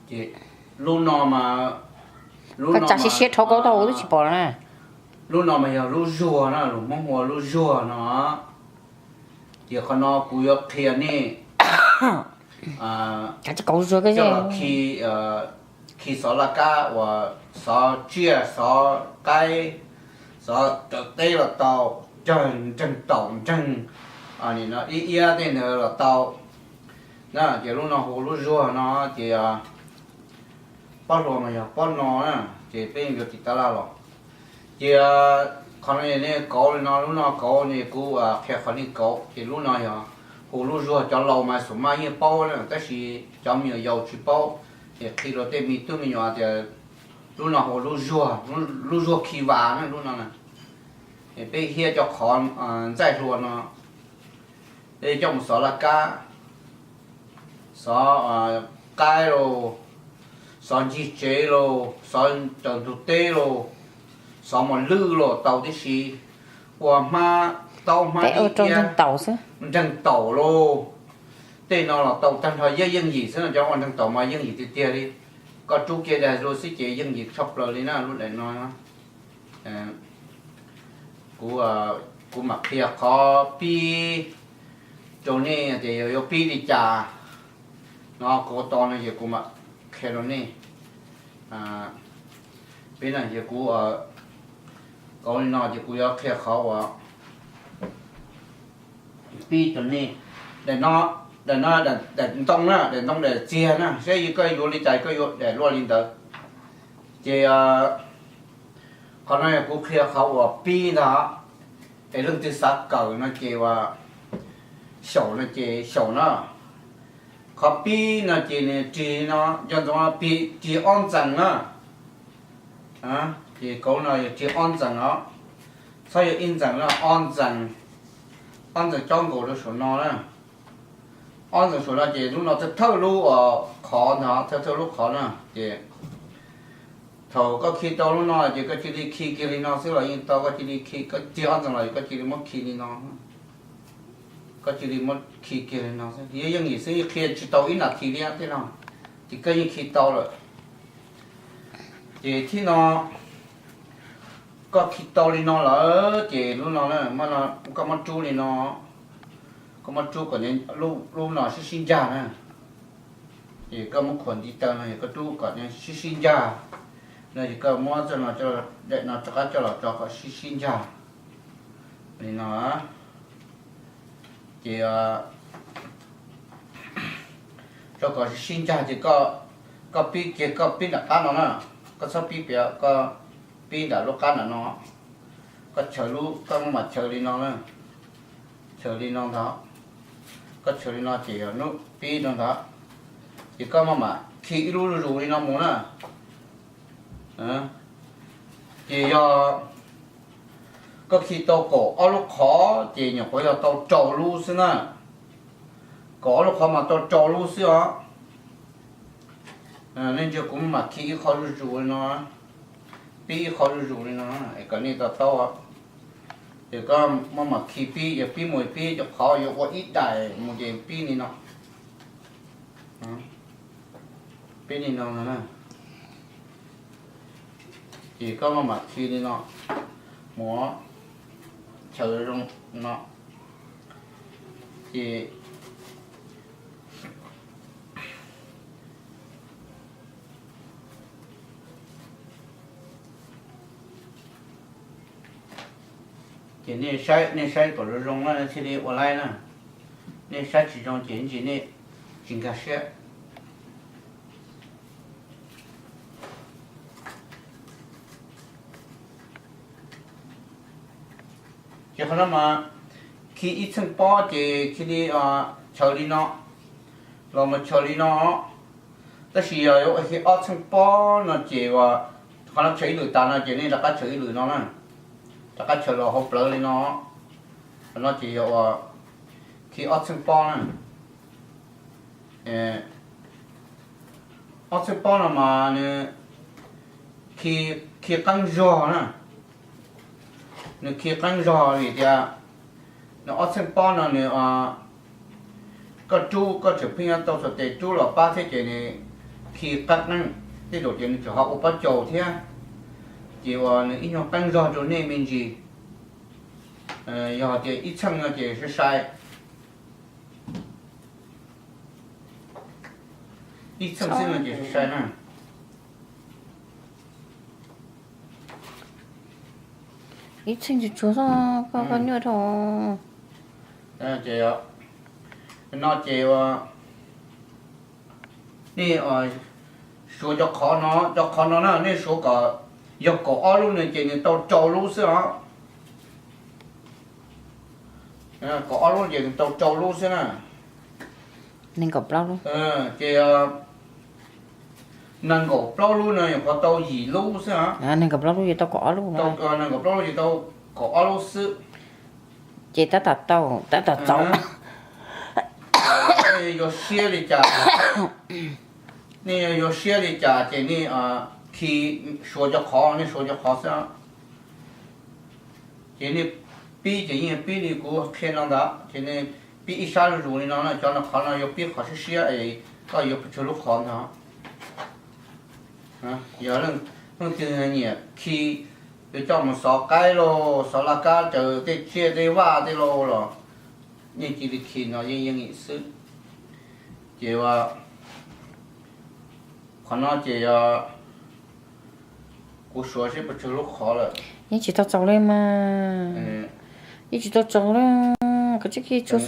Ces lub no mas, lub no siab siab dhau kaub tau twb tsis pom na. Lub no mas yog lub zuag na, lus Hmoob hu ua lub zuag no. Ces qhov no kuv yuav qhia nej coj los khi, khi xov laj kab uas xov tsiaj xov qaib, xov raws teb los tau, nreeg taum nreeg, ib iab tej ntawd los tau na. Ces lub no hu lub zuag no ces pob hluas mas yog pob no na, ces peb yuav tiv tab laj los. Ces qhov no nej kauv li no, lub no kauv ne kuv qhia qhov nej kauv, ces lub no yog hu lub zuag, cov laus mas xub maj yeej paub na, tab sis cov me nyuam yaus tsis paub. Ces qhia rau tej me tub me nyuam tias lub no hu lub zuag, lub zuag khi vas na lub no na. Peb hiab cov qhov ntxaij hlua no, peb coj mus xov laj kab, xov qaib los, xov ncig tsev los, xov raws ntug teb los, xov mos lwj los tau tib si, ua hmab taub hmab ib iab, nreeg taum los, tej no los tau tag nrho, yeej yeej yim xwb no, cov ua nreeg taum mas yeej yim tiag tiag li. Koj rub kiag daim lus xwb ces yeej yim tshaj plaws li na lub daim no. Kuv, kuv mam qhia qhov pib rau nej tias yog yuav pib li cas no, kuv tos no ces kuv mam qhia rau nej. Peb no ces kuv kauv li no ces kuv yuav qhia qhov uas pib rau nej. Daim no, daim no daim ntoo na, daim ntoo daim txiag na, saib koj yuav li cas koj yuav daim luaj li ntawd. Ces qhov no yog kuv qhia qhov uas pib ntag, es leej twg xav kawm no ces uas xyaum no ces xyaum na. Qhov pib no ces nws rig no, nco ntsoov pib rig ob ntxees na. Ces kauv no yog rig ob ntxees os, txhob yog ib ntxees na, ob ntxees, ob ntxees cob nkaus rau saum no na. Ob ntxees saum no ces lub no thawj thawj lub qhov ntag, thawj thawj lub qhov na. Ces thaum koj khi tau lub no ces koj cia li khi kiag li no xwb los yeej tau, koj cia li khi, koj rig ob ntxees los koj cia li muab khi li no. Koj cia li muab khi kiag li no xwb, yeej yim xwb, qhia tsis tau ib nas this li tej no, ces koj yeej khi tau lawm. Ces thib no koj khi tau li no lawm ces lub no, koj muab rub li no, koj muab rub kom lub no sib sib ncag na. Ces koj muab khuam ntiv taw no, koj rub kom sib sib ncag no, ces koj muab txoj no, daim no rov qab coj los tso kom sib sib ncag li no. Ces tso kom sib sib ncag ces koj pib kiag, koj pib nram qab no na, koj txhob pib pem, koj pib nram lub qab nram no, koj chaws lub, koj maj mam chaws li no na, chaws li no ntag, koj chaws li no ces yog hnub pib no ntag, ces koj maj mam khi ib lub zuj zus li no mus na. Ces yog koj khi tau kaum ob lub qhov ces nyuam qhuav yog tau rau lub xwb na, kaum ob lub qhov mas tau rau lub xwb os. Nej ntsia kuv maj mam khi ib qho zuj zus li no, pib ib qho zuj zus li no es kom nej to taub. Ces koj maj mam khi pib, yog pib mus pib cov qhov yuav ua ib daim mus ces pib li no, pib li no no na. Ces koj maj mam khi li no, mus chaws zoo no, ces ces nej saib, nej saib kom zoo zoo na thiaj li ua laib na. Nej saib tsis zoo ces ntsis nej tsis nkag siab. Ces qhov no mas khi ib txheej pob ces khi li, chaws li no los mus chaws li no. Tab sis yog yuav khi ob txheej pob no ces uas qhov no chaws ib lwm tas no ces nej rov qab chaws ib lwm no na, rov qab chaws los hauv plawv li no. Qhov no ces yog uas khi ob txheej pob na. Ob txheej pob no mas nws khi, khi qeeb zog na, nws khi qeeb zog vim tias nws ob txheej pob no nws, koj rub koj tseem pheej yuav tau xuas tes rub los pab thiab ces nws khi qab qeeb, tej zaum ces nws tseem ho ua pob caus thiab, ces uas nws ib nyuag qeeb zog rau nej me ntsis. Yog tias ib txheej no ces sai sai, ib txheej xwb no ces sai sai na. Ib txheej tsuag tsuag xwb, koj koj nyuaj dhau. Ces no ces nej suav cov qhov no, cov qhov no na nej suav kom yog kaum ob lub no ces nws tau rau lub xwb os. Kaum ob lub ces nws tau rau lub xwb na. Ces nees nkaum plaub lub no nyuam qhuav tau yim lub xwb os. Nees nkaum plaub lub ces tau kaum ob lub xwb. Ces tab tom tau, tab tom txaus. Nej yuav siab li cas, nej yuav siab li cas ces nej khi suav cov qhov, nej suav cov qhov xwb. Ces nej pib ces yeej pib li kuv qhia no ntag, ces nej pib ib sab zuj zus li no na, cov no qhov no yuav pib qhov siab siab es koj yuav pes tsawg lub qhov ntag. Yog leej twg nyiam khi, yuav coj mus xov qaib lauj, xov laj kab raws tej tsiaj tej vaj tej lauj los nej cia li khi no yeej yeej yim xwb. Ces qhov no ces kuv suav seb puas tsawg lub qhov lawm. Yeej tsis tau txaus li mas. Yeej tsis tau txaus li, koj tsis khi tsuag xwb.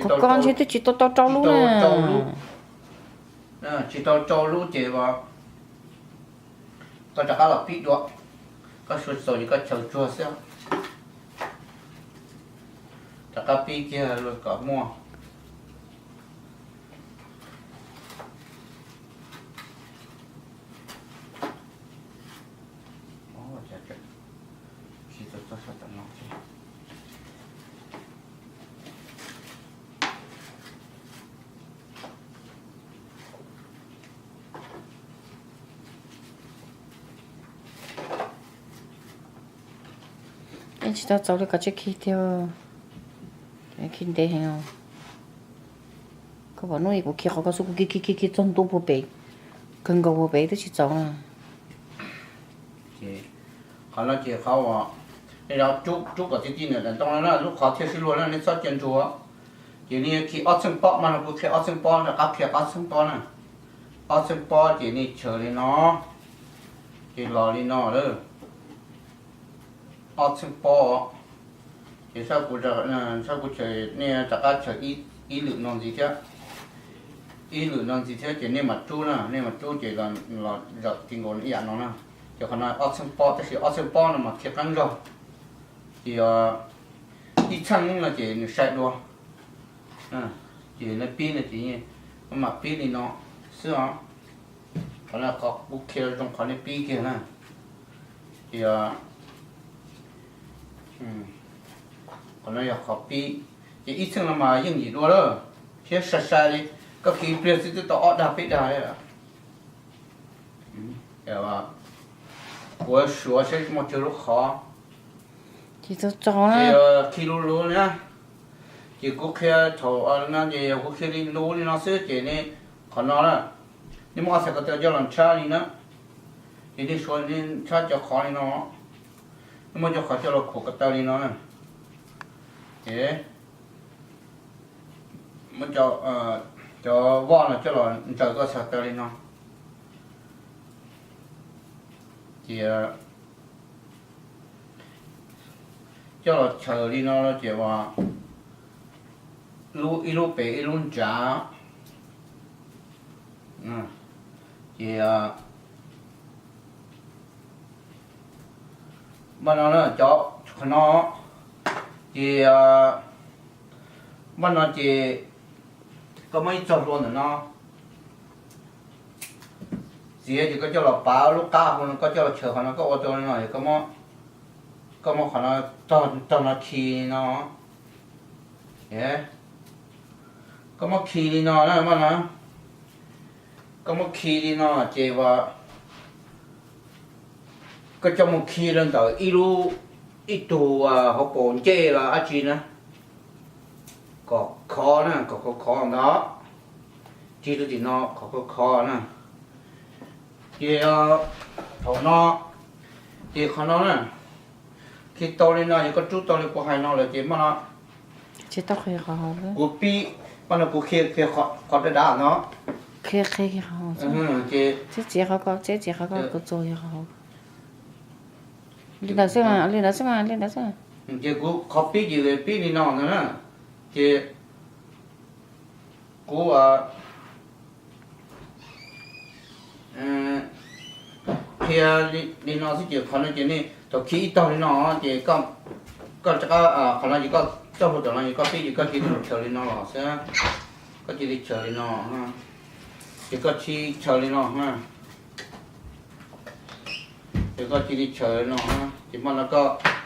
Kuv koj ntshe twb tsis tau tau rau lub na. Tsis tau rau lub ces koj rov qab los pib dua, koj suav txaus ces koj chaws tsuag xwb. Rov qab pib kiag kom muaj. Yeej tsis tau txaus li, koj tsis khi tiag, khi ntev heev. Koj pom hnub kuv khi qhov ko xwb kuv khi khi khi khi txog ntua puag pem, kawg nkaus puag pem twb tsis txaus na. Qhov no ces qhov uas nej rub kom tij tij ntawm daim ntoo no na lub qhov thiaj sib luag na, nej txhob cia ntsuag. Ces nej khi ob txheej pob, mas no kuv qhia ob txheej pob, rov qab qhia ob txheej pob na. Ob txheej pob ces nej chaws li no, ces los li no lawm. Ob txheej pob, ces saib kuv, saib kuv chaws, nej rov qab chaws ib lwm no ntxiv thiab. Ib lwm no ntxiv thiab ces nej mam rub na, nej mam rub ces los zawm ti nkaus ib yam no na. Ces qhov no ob txheej pob, tab sis ob txheej pob no mas khi qeeb zog. Ces ib txheej no ces nws sai dua. Ces nej pib no ces mam pib li no xwb os. Qhov no qhov kuv qhia zoo qhov nej pib kiag na. Ces qhov no yog qhov pib. Ces ib txheej no mas yeej yim dua lawm, thiab sai sai li. Koj khi pliag xwb twb tau ob dag peb dag li. Kuv suav seb muaj tsawg lub qhov. Ces khi lub lub na. Ces kuv qhia thaum no ces yog kuv qhia li lub li no xwb ces nej qhov no na, nej muab ob txhais ko taw coj los ntshab li na. Ces nej suav nej ntshab cov qhov li no, nej muab cov qhov coj los khuam ko taw li no na. Ces muab cov voj no coj los ntsaws koj txhais taw li no. Ces coj los chaws li no ces ua lub, ib lub pem ib lub nrad. Ces npaj no, cov qhov no, ces npaj no ces koj muab ib txog hlua ntawm no txiav ces koj coj los pav lub qab hauv no, koj coj los chaws qhov no, koj ua tau li no, koj muab qhov no tog no khi li no. Koj muab khi li no na, npaj no, koj muab khi li no ces ua koj coj mus khi rau ntawm ib lub, ib tug hauv paus ncej los dab tsi na, kom khov na, kom khov khov ntawd. Khi rau tim no qhov khov khov na. Ces thaum no, ces qhov no na, khi tau li no yog koj rub tau li kuv hais no lawm ces mas no, kuv pib, mas no kuv khi, khi qhov dav dav no. Ces, li ntawd xwb, li ntawd xwb, li ntawd xwb. Ces kuv qhov pib ces pib li no ntag na. Ces kuv qhia li no xwb ces qhov no ces nej thaum khi ib tog li no ces koj rov qab, qhov no ces koj coj hlo tom no ces koj pib ces koj cia li chaws li no los xwb. Koj cia li chaws li no, ces koj khi chaws li no, ces koj cia li chaws li no, ces mas no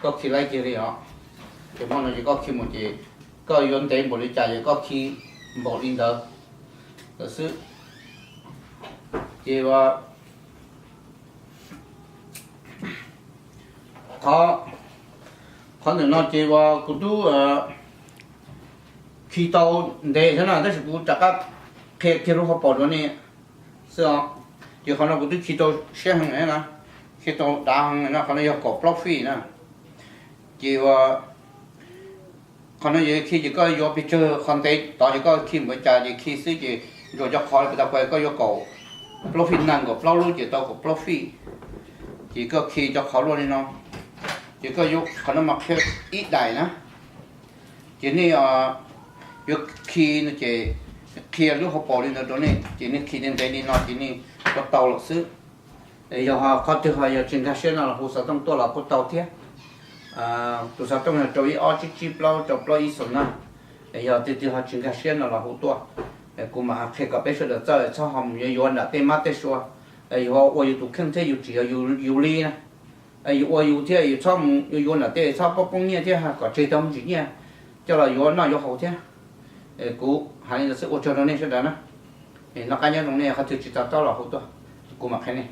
koj khi laib kiag li os. Ces mas no ces koj khi mus ces koj yuav ntev npaum li cas ces koj khi npaum li ntawd lawm xwb. Ces qhov, qhov ntawm no ces uas kuv twb khi tau ntev thiab na, tab sis kuv rov qab qhia kiag lub hauv paus rau nej xwb os. Ces qhov no kuv twb khi tau siab heev na, khi tau dav heev na, qhov no yog kaum plaub feet na. Ces uas qhov no yog khi ces koj yuav pes tsawg qhov ntev tod ces koj khi npaum cas ces khi xwb ces ntsuas cov qhov puas tas pas koj yuav kaum plaub feet na, kaum plaub lub ces tau kaum plaub feet. Ces koj khi cov qhov luaj li no, ces koj yuav qhov no mas qhia ib daim na. Ces nej yuav khi no ces qhia lub hauv paus li ntawd rau nej ces nej khi ntev ntev li no ces nej ua tau lawm xwb. Yog qhov twg ho yog tsis nkag siab no los hu xov tooj tuaj los kuj tau thiab. Tus xov tooj yog rau ib ob tsib tsib plaub rau plaub ib xoom na. Yog tiag tiag ho tsis nkag siab no los hu tuaj, kuv mam qhia kom peb sawv daws txawj txhob ho mus yuav yuav nram tej mab tej sua. Yus ua yus tus kheej thiab yus tsis yog yus li na. Yus ua yus thiab yus txhob mus yuav yuav nram tej txhob poob poob nyiaj thiab kom tseg tau me ntsis nyiaj coj los yuav noj yuav haus thiab. Kuv hais li ntawd xwb, ua tsaug rau nej sawv daws na. Noj qab nyob zoo, nej qhov twg tsis to taub los hu tuaj, kuv mam qhia nej.